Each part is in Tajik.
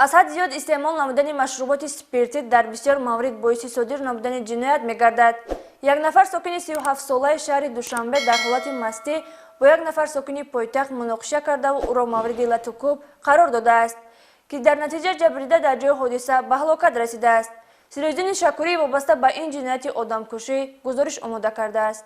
Аз ҳад зиёд истеъмол намудани машруботи спиртӣ дар бисёр маврид боиси содир намудани ҷиноят мегардад. Як нафар сокини 37-солаи шаҳри Душанбе дар ҳолати мастӣ бо як нафар сокини пойтахт муноқиша кардаву ӯро мавриди латукӯб қарор додааст, ки дар натиҷа ҷабрдида дар ҷои ҳодиса ба ҳалокат расидааст. Сироҷиддини Шакурӣ вобаста ба ин ҷинояти одамкушӣ гузориш омода кардааст.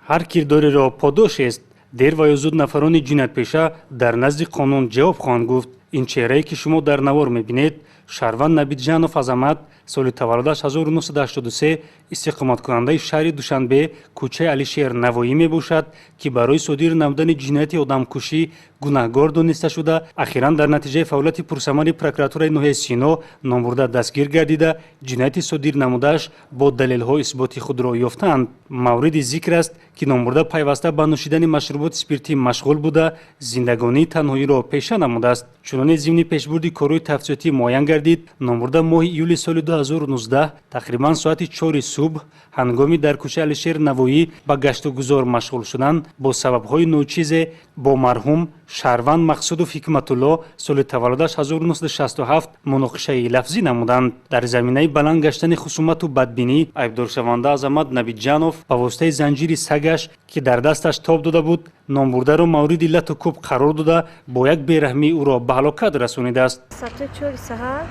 Ҳар кирдореро подошест. Дер ва ё зуд нафарони ҷиноятпеша дар назди қонун ҷавоб хоҳанд гуфт. Ин чеҳрае, ки шумо дар навор мебинед, шаҳрванд Набиҷанов Азамат, соли таваллудаш 1983, истиқоматкунандаи шаҳри Душанбе, кӯчаи Алишер Навоӣ мебошад, ки барои содир намудани ҷинояти одамкушӣ гунаҳгор дониста шуда, ахиран дар натиҷаи фаъолияти пурсамари прокуратураи ноҳияи Сино номбурда дастгир гардида, ҷинояти содир намудааш бо далелҳо исботи худро ёфтаанд. Мавриди зикр аст, ки номбурда пайваста ба нӯшидани машруботи спиртӣ машғул буда, зиндагонии танҳоиро пеша намудааст. Чуноне зимни пешбурди корҳои тафтишотӣ муайян гардид, номбурда моҳи июли соли 2019 тақрибан соати 4 субҳ ҳангоми дар кӯчаи Алишер Навоӣ ба гаштугузор машғул шудан бо сабабҳои ночизе бо марҳум шаҳрванд Мақсудов Ҳикматулло, соли таваллудаш 1967, муноқишаи лафзӣ намуданд. Дар заминаи баланд гаштани хусумату бадбинӣ айбдоршаванда Азамат Набиҷанов ба воситаи занҷири сагаш, ки дар дасташ тоб дода буд, номбурдаро мавриди лату кӯб қарор дода, бо як бераҳмӣ ӯро ба ҳалокат расонидааст. Соати 4 саҳар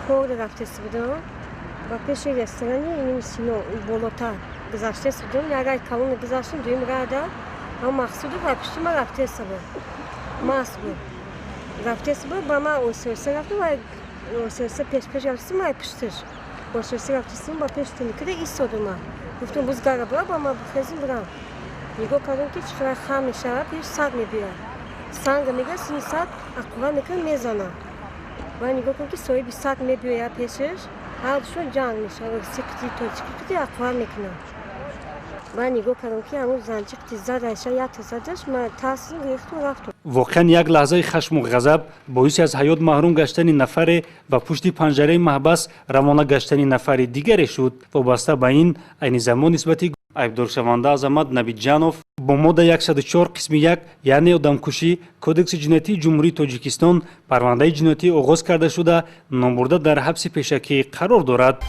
кор рафтест будам ба пеши ресторани иними Сино болотар гузаштест будам. Як рай калона гузаштем, дуюм райда ҳам Мақсудов ба пишти ма рафтеста буд, маст буд, рафтеста буд ба ма. Оҳиста рафтам ва оҳиста пеш пеш рафтистам, ма пушташ оҳиста рафтистам, ба пеш тиникида истодум. Ма гуфтам, бузгара бира ба ма, бихезим, бирам. Нигоҳ кардам, ки чӣ қадар хам мешавад, пеш саг мебиёяд, санга мегирад, сини саг аққува мекунад, мезанад. Ва нигоҳ кардам, ки соҳиби саг мебиёяд пешаш, ҳардушон ҷанг мешавад, сиқити тоҷикиқити аққува мекунад. Ва нигоҳ кардам, ки ҳамун занҷиқти задаша, якта задаш, ма тарсидам, гирифтум, рафтум. Воқеан, як лаҳзаи хашму ғазаб боиси аз ҳаёт маҳрум гаштани нафаре ва пушти панҷараи маҳбас равона гаштани нафари дигаре шуд. Вобаста ба ин, айни замон нисбати айбдоршаванда Азамат Набиҷанов бо модда 104 қисми 1, яъне одамкушӣ, Кодекси ҷиноятии Ҷумҳурии Тоҷикистон парвандаи ҷиноятӣ оғоз карда шуда, номбурда дар ҳабси пешакӣ қарор дорад.